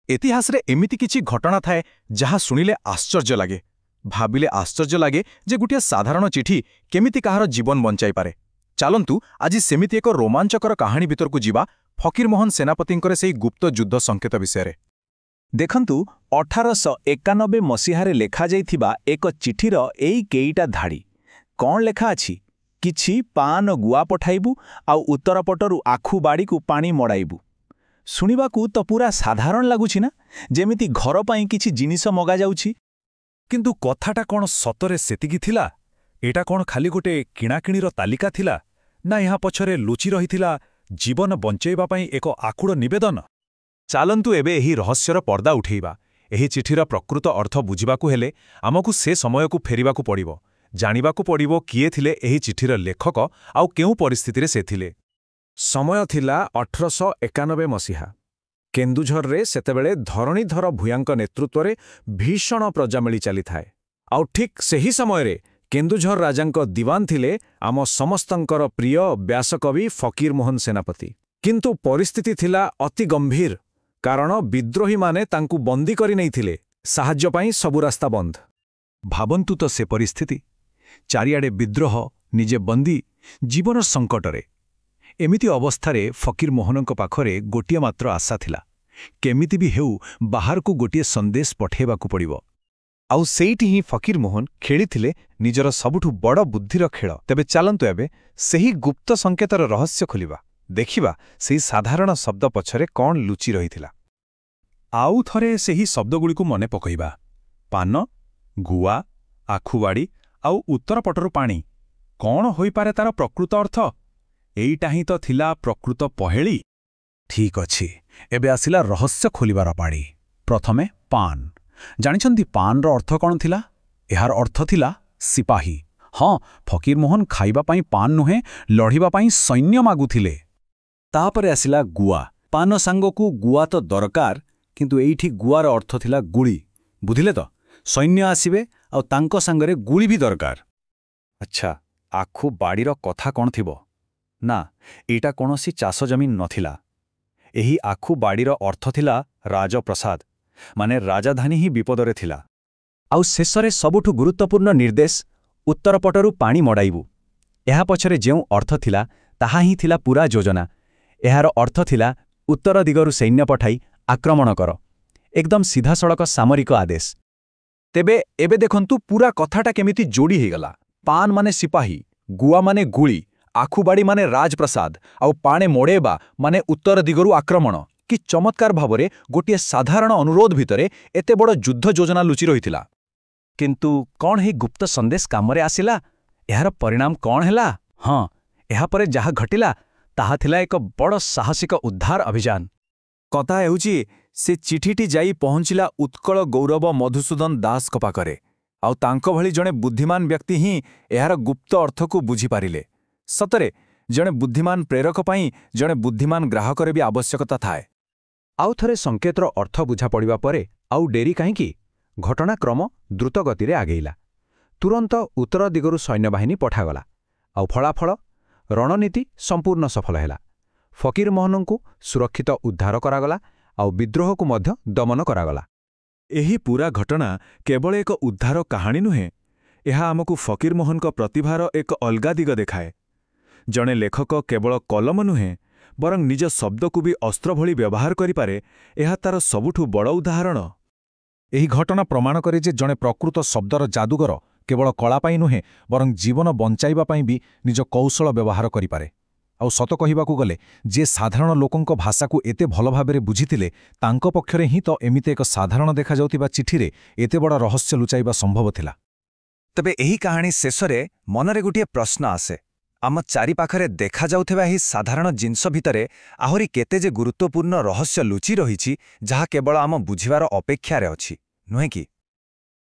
ଇତିହାସରେ ଏମିତି କିଛି ଘଟଣା ଥାଏ ଯାହା ଶୁଣିଲେ ଆଶ୍ଚର୍ଯ୍ୟ ଲାଗେ, ଭାବିଲେ ଆଶ୍ଚର୍ଯ୍ୟ ଲାଗେ ଯେ ଗୋଟିଏ ସାଧାରଣ ଚିଠି କେମିତି କାହାର ଜୀବନ ବଞ୍ଚାଇପାରେ। ଚାଲନ୍ତୁ, ଆଜି ସେମିତି ଏକ ରୋମାଞ୍ଚକର କାହାଣୀ ଭିତରକୁ ଯିବା, ଫକୀରମୋହନ ସେନାପତିଙ୍କର ସେଇ ଗୁପ୍ତ ଯୁଦ୍ଧ ସଂକେତ ବିଷୟରେ। ଦେଖନ୍ତୁ, 1891 ମସିହାରେ ଲେଖାଯାଇଥିବା ଏକ ଚିଠିର ଏଇ କେଇଟା ଧାଡ଼ି। କ'ଣ ଲେଖା ଅଛି? କିଛି ପାନ ଗୁଆ ପଠାଇବୁ ଆଉ ଉତ୍ତର ପଟରୁ ଆଖୁ ବାଡ଼ିକୁ ପାଣି ମଡ଼ାଇବୁ। ଶୁଣିବାକୁ ତ ପୁରା ସାଧାରଣ ଲାଗୁଛି ନା, ଯେମିତି ଘର ପାଇଁ କିଛି ଜିନିଷ ମଗାଯାଉଛି। କିନ୍ତୁ କଥାଟା କ'ଣ ସତରେ ସେତିକି ଥିଲା? ଏଇଟା କ'ଣ ଖାଲି ଗୋଟେ କିଣାକିଣିର ତାଲିକା ଥିଲା, ନା ଏହା ପଛରେ ଲୁଚି ରହିଥିଲା ଜୀବନ ବଞ୍ଚେଇବା ପାଇଁ ଏକ ଆକୁଳ ନିବେଦନ? ଚାଲନ୍ତୁ, ଏବେ ଏହି ରହସ୍ୟର ପର୍ଦ୍ଦା ଉଠେଇବା। ଏହି ଚିଠିର ପ୍ରକୃତ ଅର୍ଥ ବୁଝିବାକୁ ହେଲେ ଆମକୁ ସେ ସମୟକୁ ଫେରିବାକୁ ପଡ଼ିବ। ଜାଣିବାକୁ ପଡ଼ିବ କିଏ ଥିଲେ ଏହି ଚିଠିର ଲେଖକ ଆଉ କେଉଁ ପରିସ୍ଥିତିରେ ସେ ଥିଲେ। ସମୟ ଥିଲା 1891 ମସିହା। କେନ୍ଦୁଝରରେ ସେତେବେଳେ ଧରଣୀଧର ଭୂୟାଁଙ୍କ ନେତୃତ୍ୱରେ ଭୀଷଣ ପ୍ରଜାମେଳି ଚାଲିଥାଏ। ଆଉ ଠିକ୍ ସେହି ସମୟରେ କେନ୍ଦୁଝର ରାଜାଙ୍କ ଦିୱାନ ଥିଲେ ଆମ ସମସ୍ତଙ୍କର ପ୍ରିୟ ବ୍ୟାସକବି ଫକୀରମୋହନ ସେନାପତି। କିନ୍ତୁ ପରିସ୍ଥିତି ଥିଲା ଅତି ଗମ୍ଭୀର, କାରଣ ବିଦ୍ରୋହୀମାନେ ତାଙ୍କୁ ବନ୍ଦୀ କରି ନେଇଥିଲେ। ସାହାଯ୍ୟ ପାଇଁ ସବୁ ରାସ୍ତା ବନ୍ଦ। ଭାବନ୍ତୁ ତ ସେ ପରିସ୍ଥିତି! ଚାରିଆଡ଼େ ବିଦ୍ରୋହ, ନିଜେ ବନ୍ଦୀ, ଜୀବନ ସଙ୍କଟରେ। ଏମିତି ଅବସ୍ଥାରେ ଫକୀରମୋହନଙ୍କ ପାଖରେ ଗୋଟିଏ ମାତ୍ର ଆଶା ଥିଲା, କେମିତି ବି ହେଉ ବାହାରକୁ ଗୋଟିଏ ସନ୍ଦେଶ ପଠାଇବାକୁ ପଡ଼ିବ। ଆଉ ସେଇଠି ହିଁ ଫକୀରମୋହନ ଖେଳିଥିଲେ ନିଜର ସବୁଠୁ ବଡ଼ ବୁଦ୍ଧିର ଖେଳ। ତେବେ ଚାଲନ୍ତୁ, ଏବେ ସେହି ଗୁପ୍ତ ସଂକେତର ରହସ୍ୟ ଖୋଲିବା। ଦେଖିବା ସେହି ସାଧାରଣ ଶବ୍ଦ ପଛରେ କ'ଣ ଲୁଚି ରହିଥିଲା। ଆଉ ଥରେ ସେହି ଶବ୍ଦଗୁଡ଼ିକୁ ମନେ ପକାଇବା। ପାନ, ଗୁଆ, ଆଖୁବାଡ଼ି ଆଉ ଉତ୍ତର ପଟରୁ ପାଣି। କ'ଣ ହୋଇପାରେ ତାର ପ୍ରକୃତ ଅର୍ଥ? ଏଇଟା ହିଁ ତ ଥିଲା ପ୍ରକୃତ ପହେଳି। ଠିକ୍ ଅଛି, ଏବେ ଆସିଲା ରହସ୍ୟ ଖୋଲିବାର ପାଳି। ପ୍ରଥମେ ପାନ୍। ଜାଣିଛନ୍ତି ପାନ୍ର ଅର୍ଥ କ'ଣ ଥିଲା? ଏହାର ଅର୍ଥ ଥିଲା ସିପାହୀ। ହଁ, ଫକୀରମୋହନ ଖାଇବା ପାଇଁ ପାନ୍ ନୁହେଁ, ଲଢ଼ିବା ପାଇଁ ସୈନ୍ୟ ମାଗୁଥିଲେ। ତାପରେ ଆସିଲା ଗୁଆ। ପାନ ସାଙ୍ଗକୁ ଗୁଆ ତ ଦରକାର, କିନ୍ତୁ ଏଇଠି ଗୁଆର ଅର୍ଥ ଥିଲା ଗୁଳି। ବୁଝିଲେ ତ? ସୈନ୍ୟ ଆସିବେ ଆଉ ତାଙ୍କ ସାଙ୍ଗରେ ଗୁଳି ବି ଦରକାର। ଆଚ୍ଛା, ଆଖୁ ବାଡ଼ିର କଥା କ'ଣ ଥିବ? ନା, ଏଇଟା କୌଣସି ଚାଷ ଜମି ନଥିଲା। ଏହି ଆଖୁ ବାଡ଼ିର ଅର୍ଥ ଥିଲା ରାଜପ୍ରସାଦ, ମାନେ ରାଜଧାନୀ ହିଁ ବିପଦରେ ଥିଲା। ଆଉ ଶେଷରେ ସବୁଠୁ ଗୁରୁତ୍ୱପୂର୍ଣ୍ଣ ନିର୍ଦ୍ଦେଶ, ଉତ୍ତର ପଟରୁ ପାଣି ମଡ଼ାଇବୁ। ଏହା ପଛରେ ଯେଉଁ ଅର୍ଥ ଥିଲା, ତାହା ହିଁ ଥିଲା ପୂରା ଯୋଜନା। ଏହାର ଅର୍ଥ ଥିଲା ଉତ୍ତର ଦିଗରୁ ସୈନ୍ୟ ପଠାଇ ଆକ୍ରମଣ କର। ଏକଦମ ସିଧାସଳଖ ସାମରିକ ଆଦେଶ। ତେବେ ଏବେ ଦେଖନ୍ତୁ, ପୁରା କଥାଟା କେମିତି ଯୋଡ଼ି ହେଇଗଲା। ପାନ୍ ମାନେ ସିପାହୀ, ଗୁଆ ମାନେ ଗୁଳି, ଆଖୁବାଡ଼ି ମାନେ ରାଜପ୍ରସାଦ, ଆଉ ପାଣି ମୋଡ଼େଇବା ମାନେ ଉତ୍ତର ଦିଗରୁ ଆକ୍ରମଣ। କି ଚମତ୍କାର ଭାବରେ ଗୋଟିଏ ସାଧାରଣ ଅନୁରୋଧ ଭିତରେ ଏତେ ବଡ଼ ଯୁଦ୍ଧ ଯୋଜନା ଲୁଚି ରହିଥିଲା! କିନ୍ତୁ କ'ଣ ଏହି ଗୁପ୍ତ ସନ୍ଦେଶ କାମରେ ଆସିଲା? ଏହାର ପରିଣାମ କ'ଣ ହେଲା? ହଁ, ଏହାପରେ ଯାହା ଘଟିଲା ତାହା ଥିଲା ଏକ ବଡ଼ ସାହସିକ ଉଦ୍ଧାର ଅଭିଯାନ। କଥା ହେଉଛି, ସେ ଚିଠିଟି ଯାଇ ପହଞ୍ଚିଲା ଉତ୍କଳ ଗୌରବ ମଧୁସୂଦନ ଦାସଙ୍କ ପାଖରେ। ଆଉ ତାଙ୍କ ଭଳି ଜଣେ ବୁଦ୍ଧିମାନ ବ୍ୟକ୍ତି ହିଁ ଏହାର ଗୁପ୍ତ ଅର୍ଥକୁ ବୁଝିପାରିଲେ। ସତରେ, ଜଣେ ବୁଦ୍ଧିମାନ ପ୍ରେରକ ପାଇଁ ଜଣେ ବୁଦ୍ଧିମାନ ଗ୍ରାହକର ବି ଆବଶ୍ୟକତା ଥାଏ। ଆଉ ଥରେ ସଂକେତର ଅର୍ଥ ବୁଝାପଡ଼ିବା ପରେ ଆଉ ଡେରି କାହିଁକି? ଘଟଣାକ୍ରମ ଦ୍ରୁତଗତିରେ ଆଗେଇଲା। ତୁରନ୍ତ ଉତ୍ତର ଦିଗରୁ ସୈନ୍ୟବାହିନୀ ପଠାଗଲା। ଆଉ ଫଳାଫଳ? ରଣନୀତି ସମ୍ପୂର୍ଣ୍ଣ ସଫଳ ହେଲା। ଫକୀରମୋହନଙ୍କୁ ସୁରକ୍ଷିତ ଉଦ୍ଧାର କରାଗଲା ଆଉ ବିଦ୍ରୋହକୁ ମଧ୍ୟ ଦମନ କରାଗଲା। ଏହି ପୂରା ଘଟଣା କେବଳ ଏକ ଉଦ୍ଧାର କାହାଣୀ ନୁହେଁ, ଏହା ଆମକୁ ଫକୀରମୋହନଙ୍କ ପ୍ରତିଭାର ଏକ ଅଲଗା ଦିଗ ଦେଖାଏ। ଜଣେ ଲେଖକ କେବଳ କଲମ ନୁହେଁ, ବରଂ ନିଜ ଶବ୍ଦକୁ ବି ଅସ୍ତ୍ର ଭଳି ବ୍ୟବହାର କରିପାରେ, ଏହା ତାର ସବୁଠୁ ବଡ଼ ଉଦାହରଣ। ଏହି ଘଟଣା ପ୍ରମାଣ କରେ ଯେ ଜଣେ ପ୍ରକୃତ ଶବ୍ଦର ଯାଦୁଗର କେବଳ କଳା ପାଇଁ ନୁହେଁ, ବରଂ ଜୀବନ ବଞ୍ଚାଇବା ପାଇଁ ବି ନିଜ କୌଶଳ ବ୍ୟବହାର କରିପାରେ। ଆଉ ସତ କହିବାକୁ ଗଲେ, ଯିଏ ସାଧାରଣ ଲୋକଙ୍କ ଭାଷାକୁ ଏତେ ଭଲ ଭାବରେ ବୁଝିଥିଲେ, ତାଙ୍କ ପକ୍ଷରେ ହିଁ ତ ଏମିତି ଏକ ସାଧାରଣ ଦେଖାଯାଉଥିବା ଚିଠିରେ ଏତେ ବଡ଼ ରହସ୍ୟ ଲୁଚାଇବା ସମ୍ଭବ ଥିଲା। ତେବେ ଏହି କାହାଣୀ ଶେଷରେ ମନରେ ଗୋଟିଏ ପ୍ରଶ୍ନ ଆସେ। ଆମ ଚାରିପାଖରେ ଦେଖାଯାଉଥିବା ଏହି ସାଧାରଣ ଜିନିଷ ଭିତରେ ଆହୁରି କେତେ ଯେ ଗୁରୁତ୍ୱପୂର୍ଣ୍ଣ ରହସ୍ୟ ଲୁଚି ରହିଛି, ଯାହା କେବଳ ଆମ ବୁଝିବାର ଅପେକ୍ଷାରେ ଅଛି, ନୁହେଁ କି?